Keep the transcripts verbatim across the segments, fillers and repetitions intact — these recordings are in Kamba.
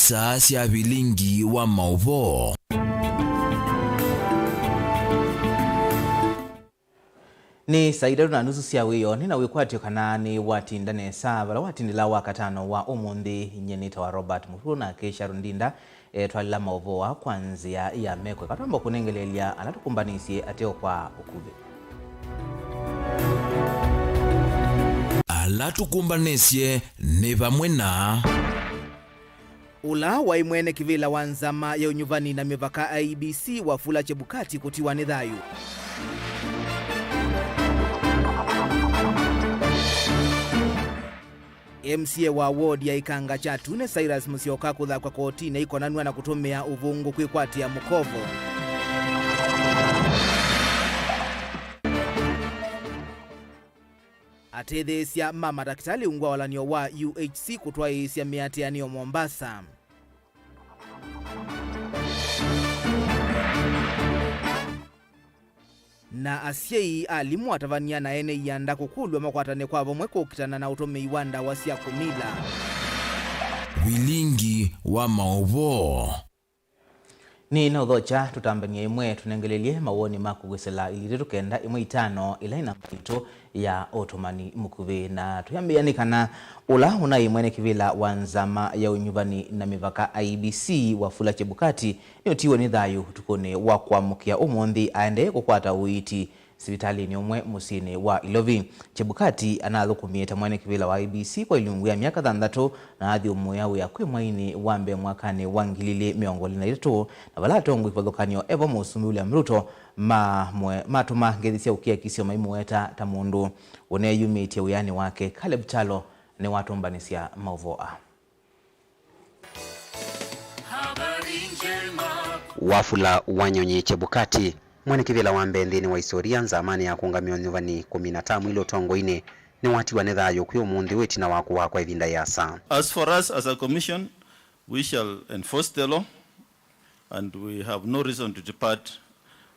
Saa sya vilingi wa maũvoo. Nĩ saa itatũ na nusu sya wĩoo, nĩ na wĩkwatyo kana nĩ watinda nesa vala watindĩla wa katano wa ũmũnthĩ. Nyie nĩtawa Robert Mũtũo, nake Sharon Ndinda etwalĩla maũvoo aa kwa nzĩa ya meko. Eka twamba kũnengeleelya ala tũkũmbanĩsye ateo kwa ũkuvĩ. Ala tũkũmbanĩsye nĩ vamwe na. Ũla waĩ mwene kĩvĩla wa nzama ya ũnyuvani na mĩvaka I E B C, Wafula Chebukati, kũtiwa nĩ thayũ. M C A wa ward ya Ikanga Kyatune, Cyrus Musyoka, kũthakwa kotinĩ aikonanw'a na kũtũmĩa ũvũngũ kwĩkwatĩa mũkovo. Atetheesya ma matakĩtalĩ ungu wa walan'yo wa U H C kũtwaĩĩsya mĩatĩanĩo Mombasa. Na asyai, alimũ, atavany'a na ene ianda kũkũlw'a makwatane kwa vamwe kũkitana na ũtũmĩi wa ndawa sya kũmila. Vilingi wa maũvoo. Nĩ na ũthokya tũtambany'e ĩmwe tũnengelelye mawoni ma kũkwĩsĩla ilitĩ tũkenda ĩmwe itano ĩla ĩ namba itũ ya ũtũmani mũkuvĩ. Na tũyambĩĩa nĩ kana ũla ũnaĩ mwene kĩvĩla wa nzama ya ũnyuvani na mĩvaka I E B C, Wafula Chebukati, nĩũtiwe nĩ thayũ ũtukũnĩ wa kũamũkĩa ũmũnthĩ aendee kũkwata ũiiti sivitalĩnĩ ũmwe mũsyĩnĩ wa Ilovi. Chebukati anathũkũmie ta mwene kĩvĩla wa I E B C kwa ilungu ya myaka thanthatũ na athyũmũĩa wĩa kwĩ mwainĩ wa mbee mwakanĩ wa ngili ilĩ mĩongo ĩlĩ na itatũ, na vala atongoi kĩvathũkany'o e vo Mũsumbĩ William Ruto mamwe-, matũma ngethi sya ũkiakisyo maimũweta ta mũndũ ũneeyumĩtye wĩanĩ wake. Caleb Kyalo nĩwatũmbanĩsya maũvoo aa. Wafula Wanyonyi Chebukati, mwene kĩvĩla wa mbee nthĩnĩ wa isoria nzamanĩ ya kũũngamĩa ũnyuvani kũmina tamu ilĩ ũtongoinĩ, nĩwatiwa nĩ thayũ kwĩ ũmũnthĩ wĩ ĩtina wa kũwaa kwa ĩvinda ĩasa. As for us as a commission, we shall enforce the law and we have no reason to depart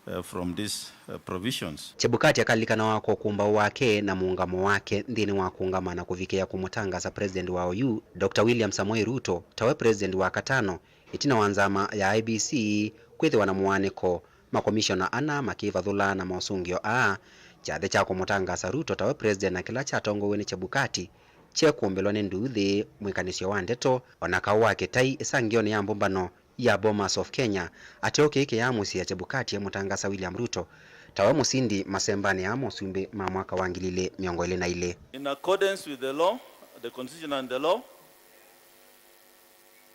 uh, from these uh, provisions. Chebukati akalilikanawa kwa ũkũmbaũ wake na mũũngamo wake nthĩnĩ wa kũũngama na kũvikĩa kũmũtangaasa President wa oyu, Doctor William Samoei Ruto, tawe President wa katano, ĩtina wa nzama ya I E B C kwĩthĩwa na mũaanĩko, makomishona ana makĩvathũla na mosũngĩo aa, kyathĩ kya kũmũtangaasa Ruto tawe President na kĩla kyatongoew'e nĩ Chebukati kyekũmbĩlwa nĩ nduuthĩ, mwĩkanĩsyo wa ndeto, o na kaũ wa kĩtai ĩsangĩonĩ ya mbũmbano ya Bomas of Kenya, ateo kĩĩ kĩyaamũsĩĩa Chebukati emũtangaasa William Ruto tawe mũsindi masembanĩ aa ma ũsumbĩ ma mwaka wa ngili ilĩ mĩongo ĩlĩ na ilĩ. In accordance with the law, the constitution and the law,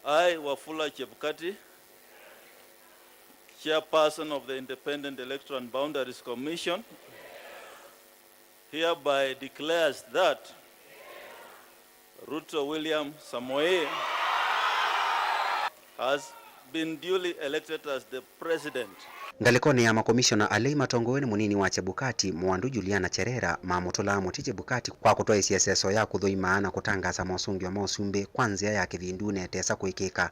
I, Wafula Chebukati, chairperson of the Independent Electoral and Boundaries Commission, hereby declares that Ruto William Samoei has been duly elected as the president. Ngalĩkonĩ ya makomishona alei matongoew'e nĩ mũnini wa Chebukati, Mũandu Juliana Cherera, mamũtũlaa mũtĩ Chebukati kwa kũtwaĩsya ĩseso ya kũthũimaa na kũtangaasa mosũngĩo ma ũsumbĩ kwa nzĩa ya kĩvindu na ĩtesa kũĩkĩĩka,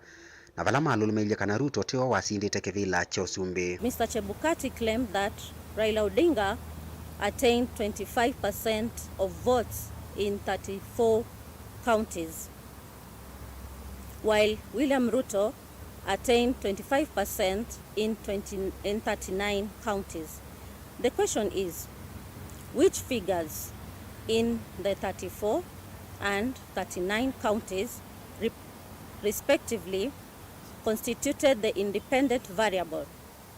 na vala malũlũmĩilye kana Ruto tĩwe wasindĩte kĩvĩla kya ũsumbĩ. Mister Chebukati claimed that Raila Odinga attained twenty-five percent of votes in thirty-four counties, while William Ruto attained twenty-five percent in twenty, in thirty-nine counties. The question is, which figures in the thirty-four and thirty-nine counties re-, respectively constituted the independent variable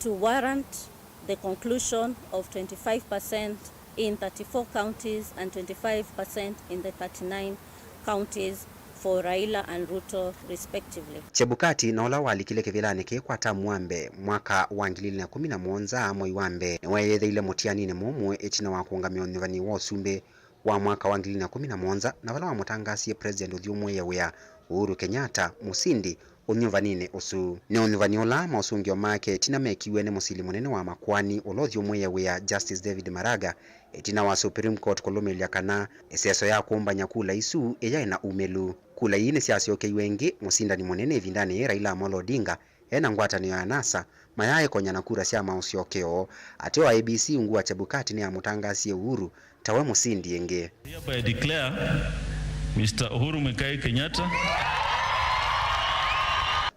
to warrant the conclusion of twenty-five percent in thirty-four counties and twenty-five percent in the thirty-nine counties for Raila and Ruto respectively. Chebukati, na ũla walikile kĩvĩlanĩ kĩĩ kwa tamu wa mbee mwaka wa ngili ilĩ na kũmi na mũonza mwei wa mbee, nĩweeyĩthĩile mũtianinĩ mũmwe ĩtina wa kũũngamĩa ũnyuvani wa ũsumbĩ wa mwaka wa ngili ilĩ na kũmi na mũonza, na vala wamũtangaasie President ũthyũmũĩe wĩa Uhuru Kenyatta mũsindi ũnyuvaninĩ ũsu. Nĩ ũnyuvani ũla mosũngĩo make ĩtina mekiw'e nĩ mũsili mũnene wa makoani ũla ũthyũmũĩe wĩa Justice David Maraga, ĩtina wa Supreme Court kũlũmĩlya kana ĩseso ya kũmbany'a kula isu ĩyaĩ na umĩlu. Kula ii nĩsyasyokeie ĩngĩ, mũsindani mũnene ĩvindanĩ yĩĩ Raila Amolo Odinga e na ngwatanĩo ya NASA mayaaĩkonya na kura sya maũsyokeo. Ateo a I E B C ungu wa Chebukati nĩyamũtangaasie Uhuru tawe mũsindi ĩngĩ. Hereby declare Mister Uhuru Muigai Kenyatta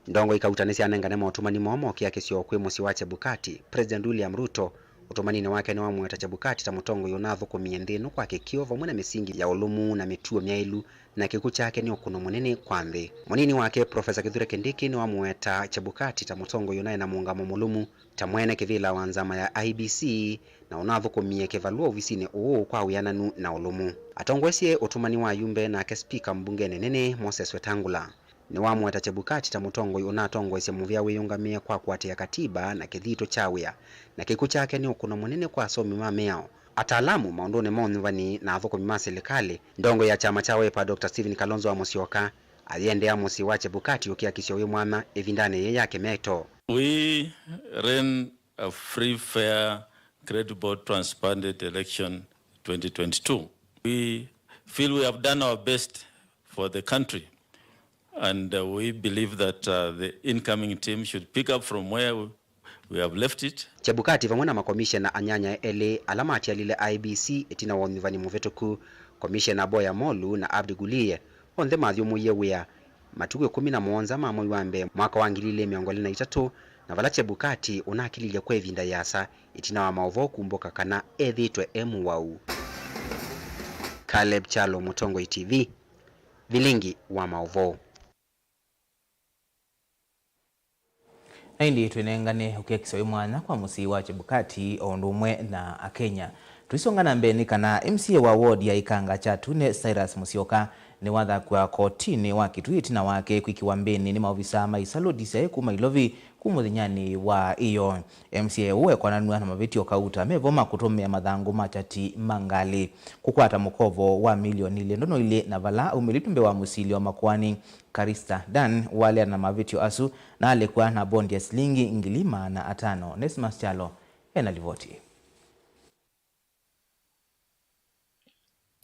Ndongoi kauta nĩsyanengane motũmani moo mokĩa kĩsio kwĩ mũsyĩ wa Chebukati. President William Ruto ũtũmaninĩ wake nĩwamũeta Chebukati ta mũtongoi ũnathũkũmie nthĩ ĩno kwa kĩkĩo vamwe na mĩsingi ya ũlũmu na mĩtuo myaĩlu, na kĩkw'ũ kyake nĩ ũkũno mũnene kwa nthĩ. Mũnini wake, Profesa Kithure Kindiki, nĩwamũeta Chebukati ta mũtongoi ũnaĩ na mũũngamo mũlũmu, ta mwene kĩvĩla wa nzama ya I E B C, na ũnathũkũmie kĩvalũa ovisinĩ ũũ kwa wĩananu na ũlũmu. Atongoesye ũtũmani wa ayumbe nake spika mbungenĩ nene, Moses Wetangula. Nĩwamũeta Chebukati ta mũtongoi ũnatongoesye mũvĩa wĩyũngamĩe kwa kũatĩĩa katiba na kĩthito kya wĩa, na kĩkw'ũ kyake nĩ ũkũno mũnene kwa asomi ma mĩao, ataalamu maũndũnĩ ma ũnyuvani na athũkũmi ma silikalĩ. Ndongoi ya kyama kya Wiper, Doctor Stephen Kalonzo wa Musyoka, ayĩendea mũsyĩ wa Chebukati ũkĩa kĩsio wĩ mwanya ĩvindanĩ yĩĩ ya kĩmeto. We ran a free, fair, credible, transparent election twenty twenty-two. We feel we have done our best for the country. And, uh, we believe that, uh, the incoming team should pick up from where we, we have left it. Chebukati vamwe na makomishena anyanya elĩ ala matialile I E B C ĩtina wa ũnyuvani mũvĩtũku, Komishena Boya Molu na Abdi Guliye, onthe mathyũmũie wĩa matukũ ĩkũmi na mũonza ma mwei wa mbee mwaka wa ngili ilĩ mĩongo ĩlĩ na itatũ, na vala Chebukati ũnakililye kwa ĩvinda yĩasa ĩtina wa maũvoo kumbũka kana ethĩĩtwe e mũwau. Caleb Kyalo, Mũtongoi T V, Vilingi wa maũvoo. Na ĩndĩ twĩnengane ũkĩa kĩsio wĩ mwanya kwa mũsyĩ wa Chebukati o ũndũ ũmwe na Akenya. Tũisonga na mbee nĩ kana M C A wa ward ya Ikanga Kyatune, Cyrus Musyoka, nĩwathakw'a kotinĩ wa Kitui ĩtina wake kwĩkĩwa mbĩnĩ nĩ maovisa ma isalũ D C I kuma Ilovi ku mũthenyanĩ wa ĩyo. M C A ũũ ekonanw'a na mavĩtyo kauta mevo ma kũtũmĩa mathangũ ma kyati ma ngalĩ, kũkwata mũkovo wa milioni ilĩ ndono ilĩ, na vala aumĩlĩtw'e mbee wa mũsili wa makoani, Karista Dan, waleana na mavĩtyo asu na alekwa na bondi ya silingi ngili maana atano. Onesmus Kyalo ena livoti.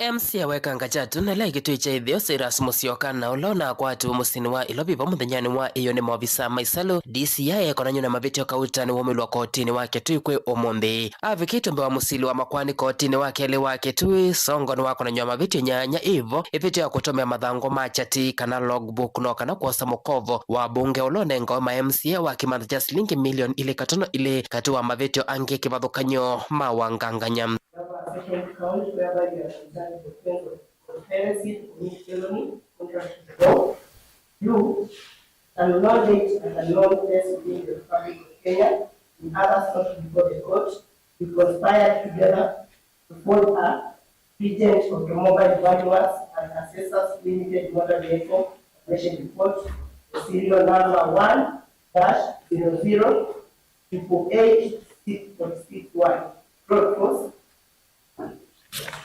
M C A wa Ikanga Kyatune, Kitui kya Ĩtheo, Cyrus Musyoka, na ũla ũnakwatiwe mũsyĩnĩ wa Ilovi va mũthenyanĩ wa ĩyo nĩ maovisa ma isalũ D C I ekonany'o na mavĩtyo kauta nĩwaumĩlwa kotinĩ wa Kitui kwĩ ũmũnthĩ. Avikĩtwe mbee wa mũsili wa makoani kotinĩ wa kelĩ wa Kitui, Songo nĩwakonany'a mavĩtyo nyanya ĩvo, ĩvĩtyo ya kũtũmĩa mathangũ ma kyati kana logbook, no kana kwosa mũkovo wa mbunge ũla ũnengawe ma M C A wa kĩmantha kya silingi milioni ilĩ katono ilĩ, katĩ wa mavĩtyo angĩ kĩvathũkany'o ma wangangany'a. Number, second count, whereby you are concerned with offense of conspiracy to commit felony contrary to the law. You, unknown date and unknown place within the Republic of Kenya, in others not before the court, you conspired together to forge a patent automobile valuers and assessors limited motor vehicle valuation report, serial number one dash zero zero triple eight six forty six Y. Fraud force.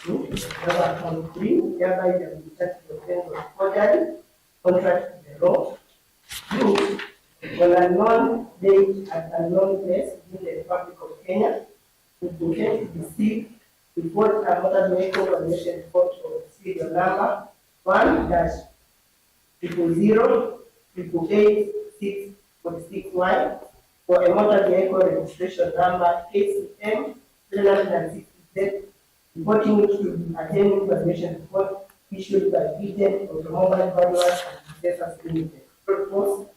Two, number twenty-three, whereby you have been charged with offense of forgery, contrary to the law. You, on unknown date and unknown place within the Republic of Kenya, you intend to deceive, report a motor vehicle valuation report of serial number one dash triple zero triple eight six forty six Y for a motor vehicle registration number K C M seven hundred sixty Z, reporting it to the attending valuation report issued by Vision Automobile Valuers and Processors Limited. Report.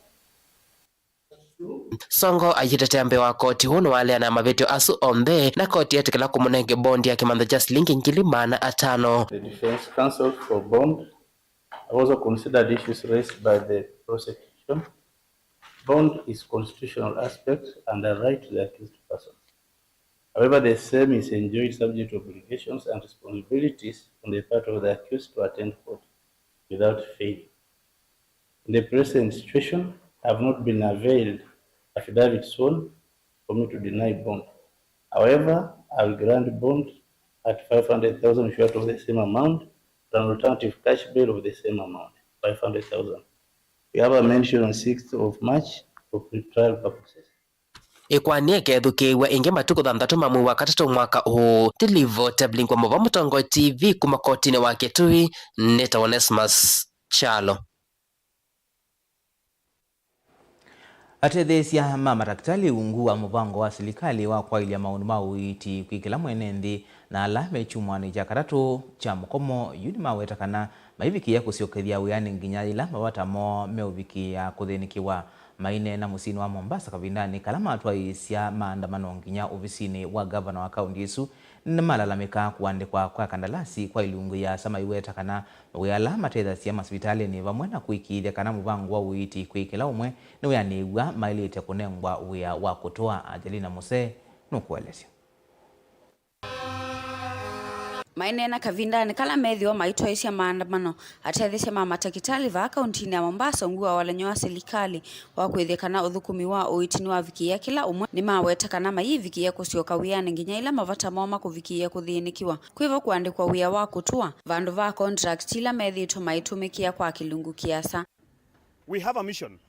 Songo ayĩtetea mbee wa koti ũũ nĩwaleana na mavĩtyo asu onthe, na koti yetĩkĩla kũmũnenge bondi ya kĩmantha kya silingi ngili maana atano. The defense counsel for bond have also considered issues raised by the prosecution. Bond is constitutional aspect and a right to the accused person. However, the same is enjoined subject to obligations and responsibilities on the part of the accused to attend court without fail. In the present situation, I have not been availed affidavit sworn for me to deny bond. However, I will grant bond at five hundred thousand short of the same amount, for an alternative cash bail of the same amount, five hundred thousand. We have a mention on sixth of March for pretrial purposes. Ĩkoani ĩkethukĩĩw'a ĩngĩ matukũ thanthatũ ma mwei wa katatũ mwaka ũũ. Tilivo Teblingwa Mova, Mũtongoi T V, kuma kotinĩ wa Kitui, nĩtawa Onesmus Kyalo. Atetheesya ma matakĩtalĩ ungu wa mũvango wa silikalĩ wa kwaĩlya maũndũ ma ũiiti kwĩ kĩla mwene nthĩ na ala me kyumwanĩ kya katatũ kya mũkomo yu nĩmaweta kana maivikĩĩa kũsyokethya wĩanĩ nginya yĩla mavata moo meũvikĩĩa kũthĩnĩkĩwa. Maineena mũsyĩnĩ wa Mombasa kavindanĩ kala matwaĩĩsya maandamano nginya ovisinĩ wa ngavana wa kaũntĩ ĩsu, nĩmalalamĩka kũandĩkwa kwa kandalasi kwa ilungu iasa, maiweta kana mawĩa ala matethasya masivitalĩnĩ vamwe na kũĩkĩĩthya kana mũvango wa ũiiti kwĩ kĩla ũmwe nĩwĩanĩĩw'a maĩlĩte kũnengwa wĩa wa kũtũa. Angelina Musee nũkũelesya. Maineena kavindanĩ kala methĩwa maitwaĩĩsya maandamano, atetheesya ma matakĩtalĩ vaa kaũntĩnĩ ya Mombasa ungu wa walany'o wa silikalĩ wa kwĩthĩa kana ũthũkũmi wa ũiiti nĩwavikĩĩa kĩla ũmwe, nĩmaweta kana mayĩvikĩĩa kũsyoka wĩanĩ nginya ĩla mavata moo makũvikĩĩa kũthĩnĩkĩwa. Kwĩvo kũandĩkwa wĩa wa kũtũa vandũ va contract ila methĩĩtwe maitũmĩkĩa kwa kĩlungu kĩasa. We have a mission,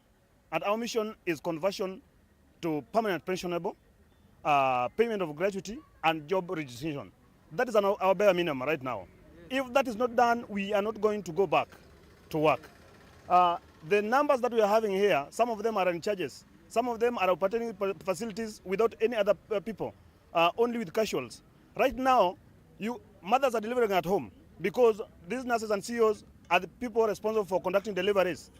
and our mission is conversion to permanent pensionable, uh, payment of gratuity, and job registration. That is an, our bare minimum right now. If that is not done, we are not going to go back to work. Uh, the numbers that we are having here, some of them are in charges, some of them are operating fa-, facilities without any other, uh, people, uh, only with casuals. Right now, you, mothers are delivering at home because these nurses and C E Os are the people responsible for conducting deliveries.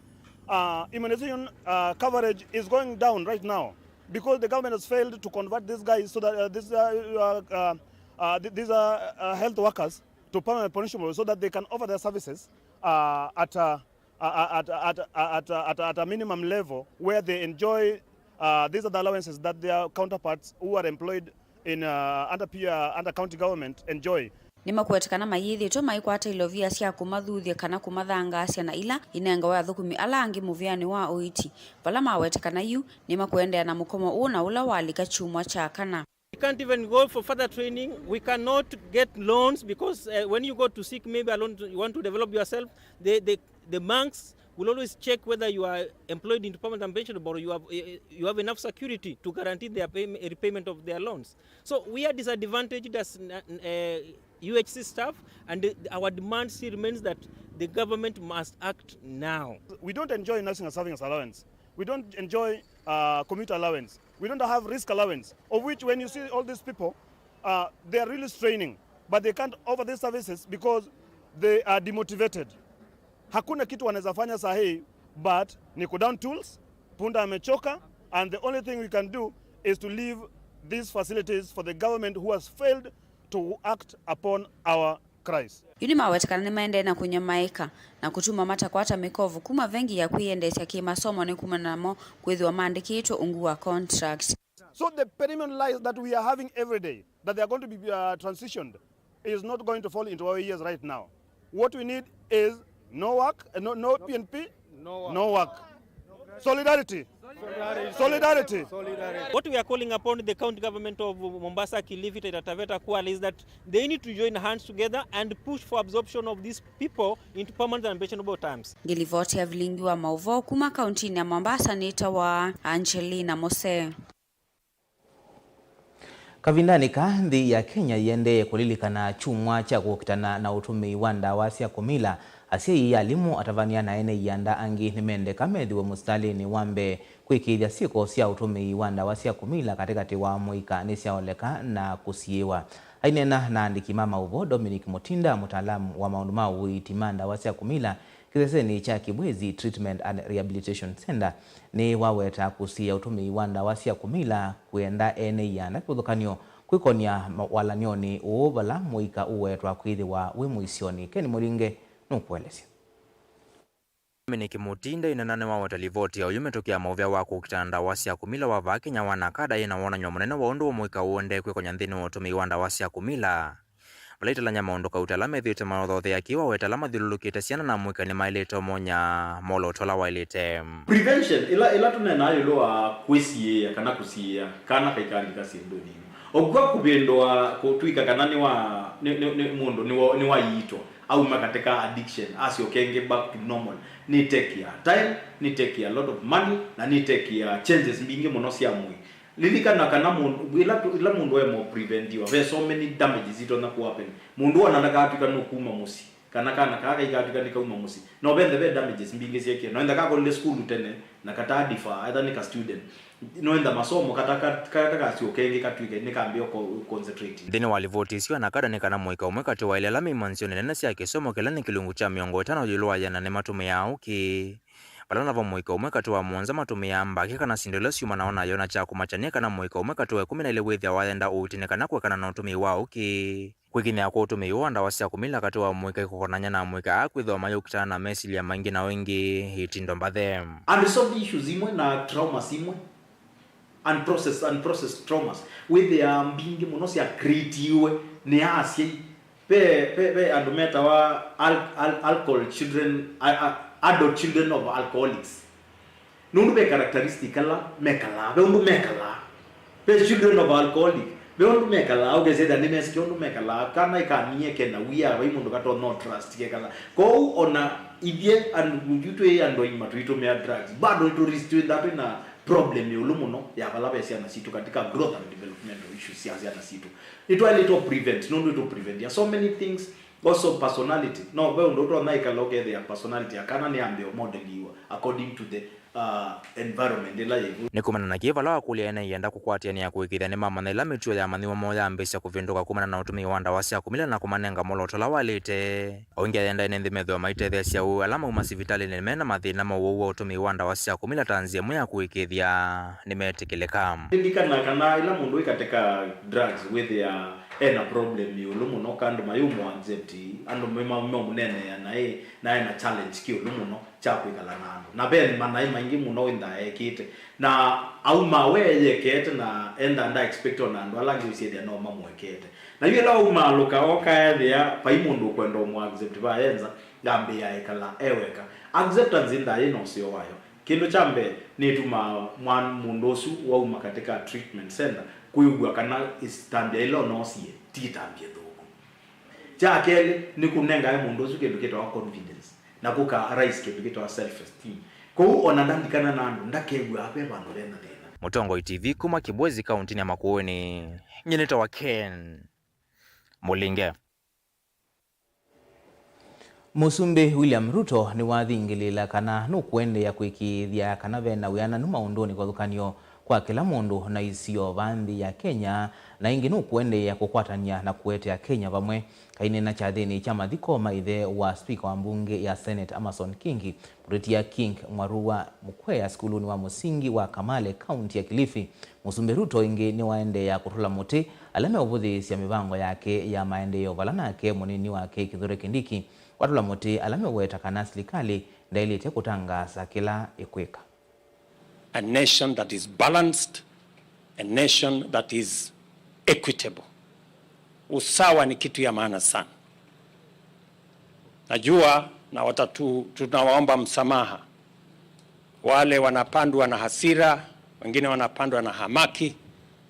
Uh, immunization, uh, coverage is going down right now because the government has failed to convert these guys so that, uh, these, uh, uh, uh, uh, th-, these are, uh, health workers to permanent pensionable so that they can offer their services, uh, at, uh, uh, at, at, at, at, at, at a minimum level where they enjoy, uh, these other allowances that their counterparts who are employed in, uh, under P R, under county government enjoy. Nĩmakwete kana mayĩthĩtwe maikwata ilovia sya kũmathuthya kana kũmathangaasya na ila inengawa athũkũmi ala angĩ mũvĩanĩ wa ũiiti, vala mawete kana yu nĩmakũendeea na mũkomo ũũ na ũla walika kyumwa kya kana. You can't even go for further training. We cannot get loans because, uh, when you go to seek maybe a loan, you want to develop yourself, the, the, the banks will always check whether you are employed into permanent and pensionable or you have, uh, you have enough security to guarantee their payment, repayment of their loans. So we are disadvantaged as, uh, U H C staff, and the, our demand still remains that the government must act now. We don't enjoy nursing and service allowance. We don't enjoy, uh, commuter allowance. We don't have risk allowance, of which when you see all these people, uh, they are really straining, but they can't offer these services because they are demotivated. Hakuna kitu wanaweza fanya saa hii, but ni ku down tools, punda amechoka, and the only thing we can do is to leave these facilities for the government who has failed to act upon our cries. Yu nĩmaweta kana nĩmaendee na kũnyamaĩka na kũtuma matakwata mĩkovo kuma vengi ya kwĩyendeesya kĩmasomo nĩ kumana namo kwĩthĩwa maandĩkĩtwe ungu wa contract. So the perennial lies that we are having every day, that they are going to be, uh, transitioned, is not going to fall into our ears right now. What we need is no work, uh, no, no P N P, no work. No work. Solidarity. Solidarity. Solidarity. What we are calling upon the county government of Mombasa, Kilifi, Taita Taveta, Kwale is that they need to join hands together and push for absorption of these people into permanent and pensionable terms. Ngĩlivoti ya vilingi wa maũvoo kuma kauntinĩ ya Mombasa nĩtawa Angelina Mose. Kavindanĩ kaa, nthĩ ya Kenya yĩendee kũlilikana kyumwa kya kũkitana na ũtũmĩi wa ndawa sya kũmila. Asyai, alimũ, atavany'a na ene ianda angĩ nĩmendeka methĩwe mũsitalĩnĩ wa mbee kwĩkĩĩthya syĩko sya ũtũmĩi wa ndawa sya kũmila katĩkatĩ wa amũika nĩsyaoleka na kũsiĩĩwa. Aineena na aandĩki ma maũvoo, Dominic Mutinda, mũtaalamu wa maũndũ ma ũiiti ma ndawa sya kũmila, kĩsesenĩ kya Kibwezi Treatment and Rehabilitation Center, nĩwaweta kũsiĩĩa ũtũmĩi wa ndawa sya kũmila kwenda ene ianda kĩvathũkany'o kwĩkony'a ma-, walany'onĩ ũũ vala mũika ũwetwa kwĩthĩwa wĩ mũisyonĩ. Ken Mũlinge nũkũelesya. Dominic Mutinda ainena nĩwaweta livoti ya ũyu mĩtũkĩ ya maũvea wa kũkitana ndawa sya kũmila wa vaa Kenya wa NACADA yĩna wonany'o mũnene wa ũndũ ũũ mũika ũendee kwĩkony'a nthĩnĩ wa ũtũmĩi wa ndawa sya kũmila. Vala aitalany'a maũndũ kauta ala methĩĩtwe maũthothea kĩĩ waweta ala mathyũlũlũkĩte syana na amũika nĩmaĩlĩte ũmony'a molooto ala waĩlĩte. Prevention, ĩla, ĩla tũneenaa ĩũlũ wa kwĩsiĩĩa kana kũsiĩĩa kana kaikalika syĩndũnĩ ino. O kwa kũvĩndũa, kũtw'ĩka kana nĩ wa, nĩ, nĩ, nĩ mũndũ nĩ wa, nĩ waiitwa, auma katika addiction, asyoka ĩngĩ back to normal, nĩ take ya time, nĩ take ya lot of money, na nĩ take ya changes mbingĩ mũno sya mwĩĩ. Lilikana kana mũndũ, ĩla tũ-, ĩla mũndũ emo preventiwa, ve so many damages itonya kũ happen. Mũndũ ona ndakatw'ĩka nũkuma mũsyĩ, kana kana kaa kaikatw'ĩka nĩkauma mũsyĩ. No venthe ve damages mbingĩ syekie. No entha kakolile sukulu tene, na kata defer, etha nĩ ka student. No entha masomo kata ka-, ka-, kakasyoka ĩngĩ katw'ĩke nĩkambĩa ko-, concentrate. Nthĩnĩ wa livoti ĩsu, NACADA nĩ kana mũika ũmwe katĩ wa ilĩ ala me imanthĩonĩ nene sya kĩsomo kĩla nĩ kĩlungu kya mĩongo ĩtano ĩũlũ wa ĩana nĩmatũmĩaa ũkĩ. vala navo mũika ũmwe katĩ wa mũonza matũmĩaa mbakĩ kana syĩndũ ila syumanawa nayo, na kya kũmakya nĩ kana mũika ũmwe katĩ wa ĩkũmi na ilĩ wĩthĩawa wayenda ũiiti nĩ kana kũekana na ũtũmĩi wa ũkĩ. Kwĩkinyĩa kwa ũtũmĩi ũũ wa ndawa sya kũmila katĩ wa mũika ĩkũkonany'a na amũika aa kwĩthĩwa mayũkitana na mesilya maingĩ na o ĩngĩ itindo mbathe. Unresolved issues imwe na traumas imwe, unprocessed, unprocessed traumas, wĩthĩaa mbingĩ mũno sya creatiwe nĩ asyai. Ve, ve, ve andũ metawa al, al, alcohol children, a, a, adult children of alcoholics. Nũndũ ve characteristic ala mekalaa, ve ũndũ mekalaa. Ve children of alcoholic, ve ũndũ mekalaa, ũkesethĩa nĩmesĩkĩa ũndũ mekalaa, kana ĩkanie kena wia, vai mũndũ katonya trust kekala. Kwoou ona ithyĩ andũ, ithyĩ twĩ andũ aima tũitũmĩa drugs, bado nĩtũ risk twĩthaa twĩ na problem ĩũlũ mũno ya vala ve syana sitũ katika growth and developmental issues sya syana sitũ. Nĩtwaĩlĩtwe prevent, nũndũ nĩtũ prevent so many things. Also personality. No ve ũndũ ũtonya ĩkala ũkethĩa personality ya kana nĩyambĩe ũmodeliwa according to the, uh, environment ĩla yĩ vu. Nĩ kumana na kĩĩ vala wakũlya ene ienda kũkwatĩanĩa kũĩkĩĩthya nĩmamanya ĩla mĩtuo ya amanyĩw'a moo yambĩĩsya kũvĩndũka kumana na ũtũmĩi wa ndawa sya kũmila na kũmanenga mwolooto ũla waĩlĩte. O ĩngĩ ayenda ene nthĩ methĩwa maitetheesya ũũ ala mauma sivitalĩnĩ me na mathĩna ma ũwau wa ũtũmĩi wa ndawa sya kũmila ta nzĩa ĩmwe ya kũĩkĩĩthya nĩmetĩkĩlĩka. Nĩndikanaa kana ĩla mũndũ wĩ katika drugs wĩthĩaa e na problem ĩũlũ mũno, ka andũ mayũmũ accept, andũ me-, ma-, meũmũneenea naĩ, na e na challenge kĩũlũ mũno kya kwĩkala na andũ. Na ve manaĩ maingĩ mũno wĩthaa ekĩte. Na aumaa we eyekete na endaa nda expect ona andũ ala angĩ ũsyethĩa no mamũekete. Na yu ĩla waumaalũka oka ethĩa vai mũndũ ũkwenda ũmũ accept va enza, yambĩĩa ekala e weka. Acceptance ĩthaa yĩ na ũseo wayo. Kĩndũ kya mbee, nĩtumaa mwa-, mũndũ ũsu wauma katika treatment center kwĩw'a kana ĩtambya ĩla ũnoosie ti ĩtambya ĩthũku. Kya kelĩ, nĩ kũnengae mũndũ ũsu kĩndũ kĩtawa confidence, na kũka arise kĩndũ kĩtawa self esteem. Kwoou ona ndandikana na andũ, ndakew'aa ve vandũ ve na thĩna. Mũtongoi T V kuma Kibwezi, kauntinĩ ya Makueni, nyie nĩtawa Ken Mũlinge. Mũsumbĩ William Ruto nĩwathingĩlĩĩla kana nũkũendeea kũĩkĩĩthya kana ve na wĩananu maũndũnĩ kĩvathũkany'o kwa kĩla mũndũ na isio vaa nthĩ ya Kenya, na ĩngĩ nũkũendeea kũkwatany'a na kũete Akenya vamwe. Aineena kyathĩnĩ kya mathiko ma ĩthe wa spika wa mbunge ya Senate Amason Kingi, Mũteti King Mwarua Mũkwea sukulunĩ wa mũsingi wa Kamale, kaunti ya Kilifi, Mũsumbĩ Ruto ĩngĩ nĩwaendeea kũtũla mũtĩ ala meũvũthĩĩsya mĩvango yake ya maendeeo vala nake mũnini wake Kithure Kindiki watũla mũtĩ ala meũweta kana silikalĩ ndaĩlĩte kũtangaasa kĩla ĩkwĩka. A nation that is balanced, a nation that is equitable. Usawa ni kitu ya maana sana. Najua na watatu, tunawaomba msamaha wale wanapandwa na hasira, wengine wanapandwa na hamaki,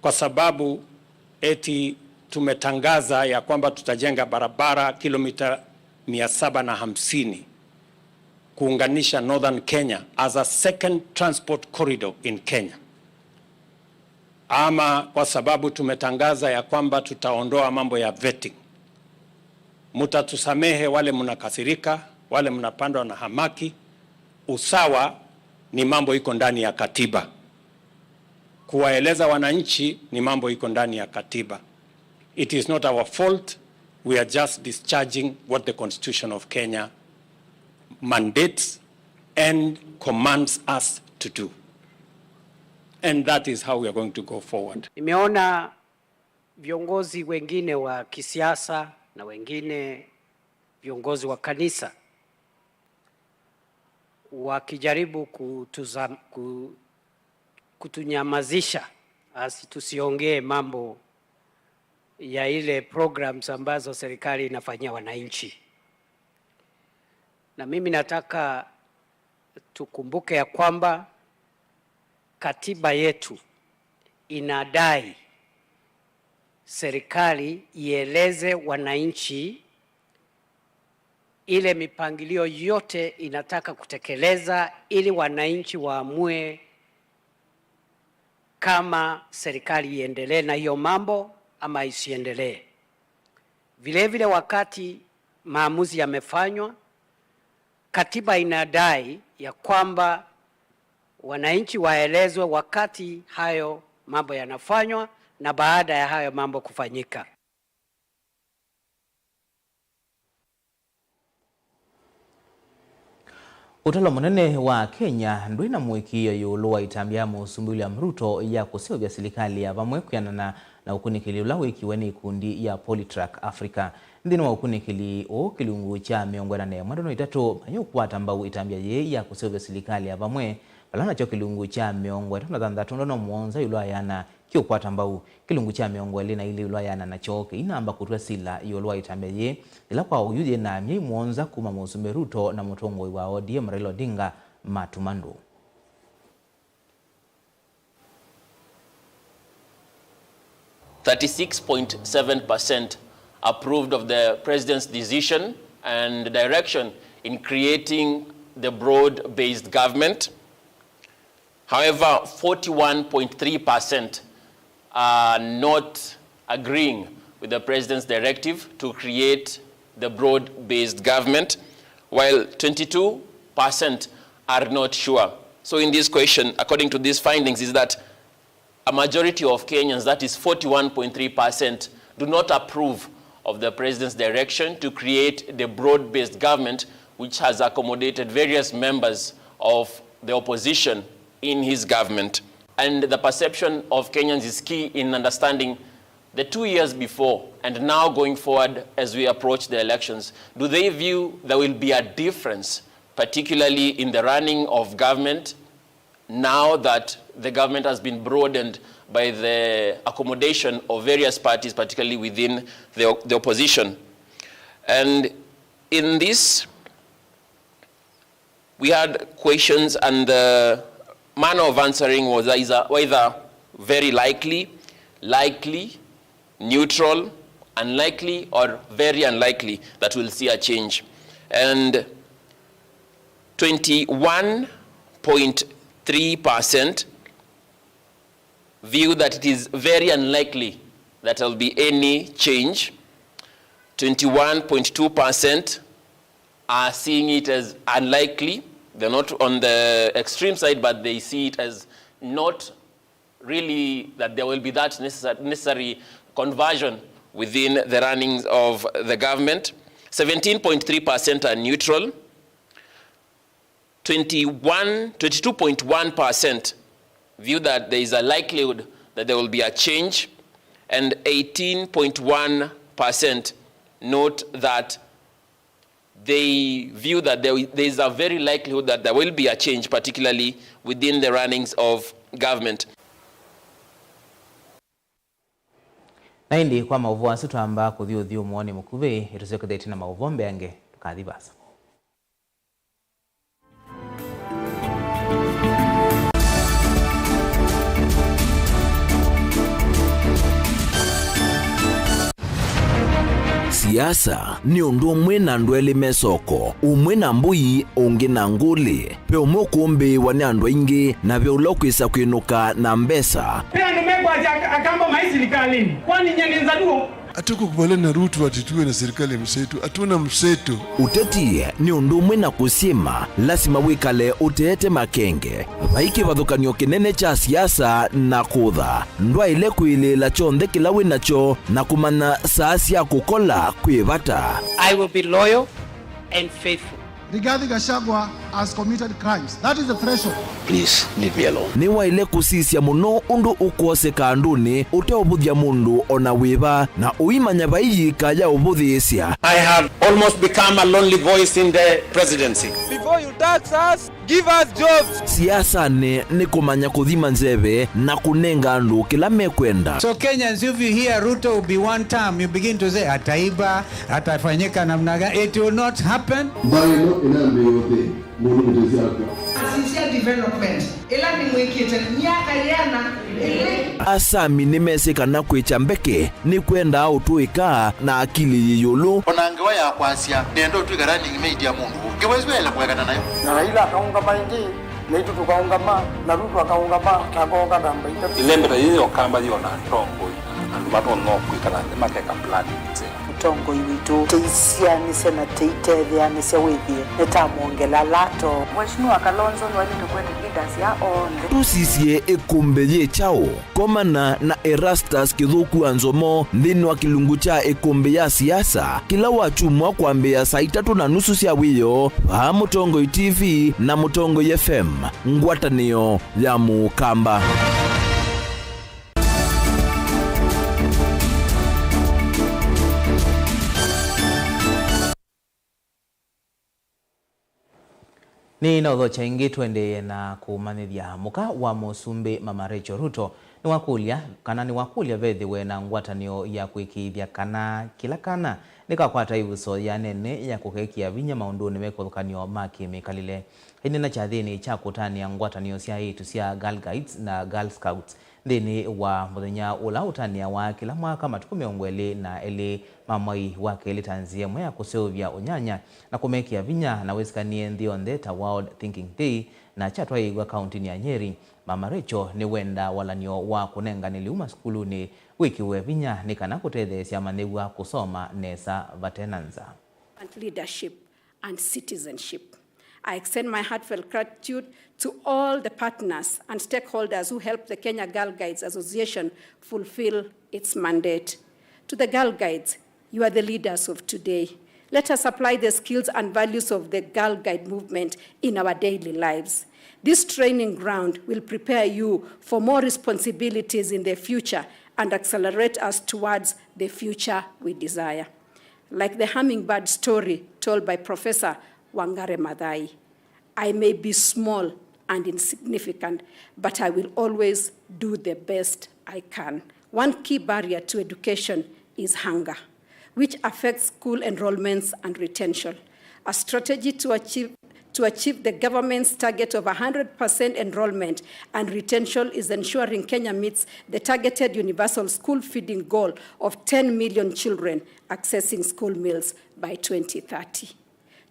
kwa sababu eti tumetangaza ya kwamba tutajenga barabara kilomita mia saba na hamsini kuunganisha Northern Kenya as a second transport corridor in Kenya. Ama kwa sababu tumetangaza ya kwamba tutaondoa mambo ya vetting. Mutatusamehe wale mnakasirika, wale mnapandwa na hamaki. Usawa ni mambo iko ndani ya katiba. Kuwaeleza wananchi ni mambo iko ndani ya katiba. It is not our fault. We are just discharging what the Constitution of Kenya mandates and commands us to do. And that is how we are going to go forward. Nimeona viongozi wengine wa kisiasa na wengine viongozi wa kanisa wakijaribu kutuza-, ku-, kutunyamazisha, asi tusiongee mambo ya ile programs ambazo serikali inafanyia wananchi. Na mimi nataka tukumbuke ya kwamba katiba yetu inadai serikali ieleze wananchi ile mipangilio yote inataka kutekeleza ili wananchi waamue kama serikali iendelee na hiyo mambo ama isiendelee. Vile vile, wakati maamuzi yamefanywa, katiba inadai ya kwamba wananchi waelezwe wakati hayo mambo yanafanywa na baada ya hayo mambo kufanyika. Ũtalo mũnene wa Kenya ndwĩ na mũĩkĩĩo ĩũlũ wa ĩtambya ya Mũsumbĩ William Ruto ya kũseũvya silikalĩ ya vamwe kwĩanana na ũkunĩkĩli ũla wĩkiwe nĩ ikundi ya Polytrack Africa. Nthĩnĩ wa ũkunĩkĩli ũũ, kĩlungu kya mĩongo ĩna na ĩmwe ndono itatũ mayĩũkwata mbau ĩtambya yĩĩ ya kũseũvya silikalĩ ya vamwe, vala nakyo kĩlungu kya mĩongo ĩtatũ na thanthatũ ndono mũonza ĩũlũ wa ĩana kĩũkwata mbau. Kĩlungu kya mĩongo ĩlĩ na ilĩ ĩũlũ wa ĩana nakyo kĩinamba kũtw'a sila ĩũlũ wa ĩtambya yĩĩ, yĩla kwa oyu yĩ na myei mũonza kuma Mũsumbĩ Ruto na mũtongoi wa O D M Raila Odinga matuma ndũũ. Thirty-six point seven percent approved of the president's decision and direction in creating the broad-based government. However, forty-one point three percent are not agreeing with the president's directive to create the broad-based government, while twenty-two percent are not sure. So in this question, according to these findings, is that a majority of Kenyans, that is forty-one point three percent, do not approve of the president's direction to create the broad-based government which has accommodated various members of the opposition in his government. And the perception of Kenyans is key in understanding the two years before and now going forward as we approach the elections. Do they view there will be a difference, particularly in the running of government, now that the government has been broadened by the accommodation of various parties, particularly within the, the opposition? And in this, we had questions, and the manner of answering was either, either very likely, likely, neutral, unlikely, or very unlikely that we'll see a change. And twenty-one point three percent view that it is very unlikely that there will be any change. Twenty-one point two percent are seeing it as unlikely. They're not on the extreme side, but they see it as not really that there will be that necessar-, necessary conversion within the runnings of the government. Seventeen point three percent are neutral. Twenty-one, twenty-two point one percent view that there is a likelihood that there will be a change, and eighteen point one percent note that they view that there, there is a very likelihood that there will be a change, particularly within the runnings of government. Na ĩndĩ kwa maũvoo asu twamba kũthi ũthyũmũonĩ mũkuvĩ, ĩtũsyokethetye na maũvoo mbeange, ndũkathi vaasa. Siasa nĩ ũndũ ũmwe na andũ elĩ me soko, ũmwe na mbũi, ũngĩ na ngũlĩ. Ve ũmwe ũkũmbĩĩwa nĩ andũ aingĩ, na ve ũla ũkwĩsa kwĩnũka na mbesa. Ve andũ mekwasya Akamba mai silikalĩnĩ, kwani nyie nĩ Nzaluo? Hatukukubaliana na Ruto ati tuwe na serikali ya mseto. Hatuna mseto. Ũteti nĩ ũndũ ũmwe na kũsyĩma, lasima wĩkale ũteete makenge. Vai kĩvathũkany'o kĩnene kya siasa na kũtha. Ndwaĩle kwĩlĩĩla kyonthe kĩla wĩ nakyo na kũmanya saa sya kũkola kwĩ vata. I will be loyal and faithful. Rigathi Gachagua has committed crimes. That is the threshold. Please leave me alone. Nĩwaĩle kũsisya mũno ũndũ ũkwoseka andũnĩ ũteũvũthya mũndũ o na wĩva, na ũimanya vai yĩika ya ũvũthĩĩsya. I have almost become a lonely voice in the presidency. Before you tax us, give us jobs. Siasanĩ nĩ kũmanya kũthima nzeve na kũnenga andũ kĩla mekwenda. So Kenyans, if you hear Ruto will be one term, you begin to say, ataiba, atafanyika namna gani? It will not happen. Mbaĩ ĩno ĩnambĩĩa ũthĩ, mũndũ mũtesi akw'a. Asisya development ĩla nĩmwĩkĩte myaka yĩana ĩlĩ. Asami nĩmesĩ kana kwĩkya mbeke nĩkwendaa ũtũĩka na akili yĩ ĩũlũ. O na ngewa ya kwasya, nĩenda ũtw'ĩka running mate ya mũndũ ũũ, ngewa ĩsu yaĩle kũekana nayo. Na Raila akaũngama ĩngĩ. Naitũ tũkaũngama, na Ruto akaũngama, na akooka namba itatũ. Ĩlembeta yĩĩ ya Ũkamba yĩona atongoi, andũ matonya kwĩkala nthĩ makeka planning nzeo. Tongoi witũ, tũisianĩsye na tũitetheanĩsya wĩthĩe nĩtamwongela lato. Mheshimiwa Kalonzo nĩwaĩlĩte kũete leaders ya onthe. Tũsisye ĩkũmbĩ yĩ kyaũ? Komana na Erastus Kĩthũku wa Nzomo nthĩnĩ wa kĩlungu kya ĩkũmbĩ ya siasa kĩla wakyumwa kwambĩĩa saa itatũ na nusu sya wĩoo vaa Mũtongoi T V na Mũtongoi F M, ngwatanĩo ya Mũkamba. Nĩ na ũthokya ĩngĩ tũendee na kũmanyĩthya mũka wa mũsumbĩ Mama Rachel Ruto nĩwakũlya kana nĩwakũlya vethĩwe na ngwatanĩo ya kũĩkĩĩthya kana kĩla kana nĩkakwata ĩvuso ya nene ya kũkekĩa vinya maũndũnĩ me kĩvathũkany'o ma kĩmĩkalĩle. Aineena kyathĩnĩ kya kũtanĩa ngwatanĩo sya aĩtu sya Girl Guides na Girl Scouts nthĩnĩ wa mũthenya ũla ũtanĩawa kĩla mwaka matukũ mĩongo ĩlĩ na elĩ ma mwai wa kelĩ ta nzĩa ĩmwe ya kũseũvya ũnyanya na kũmekĩa vinya na wĩsĩkanĩe nthĩ yonthe ta World Thinking Day, na kyatwaĩĩw'a kaũntĩnĩ ya Nyeri. Mama Rachel nĩwendaa walan'yo wa kũnengane lĩu masukulunĩ wĩkĩwe vinya nĩ kana kũtetheesya amanyĩw'a kũsoma nesa vate na nza. And leadership and citizenship. I extend my heartfelt gratitude to all the partners and stakeholders who helped the Kenya Girl Guides Association fulfill its mandate. To the Girl Guides, you are the leaders of today. Let us apply the skills and values of the Girl Guide movement in our daily lives. This training ground will prepare you for more responsibilities in the future and accelerate us towards the future we desire. Like the hummingbird story told by Professor Wangari Maathai, I may be small and insignificant, but I will always do the best I can. One key barrier to education is hunger, which affects school enrollments and retention. A strategy to achieve, to achieve the government's target of one hundred percent enrollment and retention is ensuring Kenya meets the targeted universal school feeding goal of ten million children accessing school meals by twenty thirty.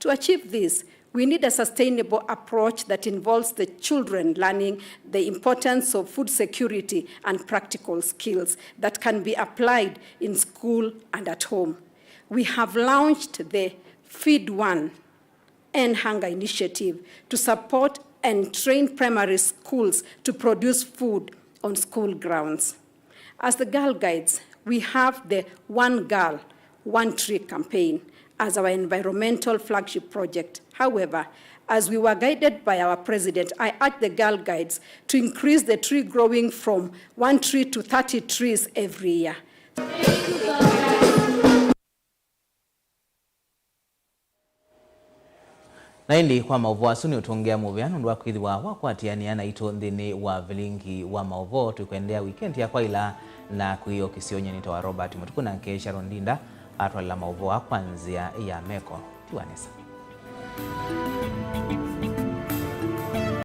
To achieve this, we need a sustainable approach that involves the children learning the importance of food security and practical skills that can be applied in school and at home. We have launched the Feed One, End Hunger Initiative to support and train primary schools to produce food on school grounds. As the Girl Guides, we have the One Girl, One Tree campaign as our environmental flagship project. However, as we were guided by our president, I urge the Girl Guides to increase the tree growing from one tree to thirty trees every year. Na ĩndĩ kwa maũvoo asu nĩũtũngĩa mũvea nũndũ wa kwĩthĩwa wakwatĩanĩa naitũ nthĩnĩ wa vilingi wa maũvoo. Tũkwendea wikendi ya kwaĩla na kwĩyokisya ũnyie. Nĩtawa Robert Mũtuku, nake Sharon Ndinda atwalela maũvoo aa kwa nzĩa ya meko. Tiwa nesa.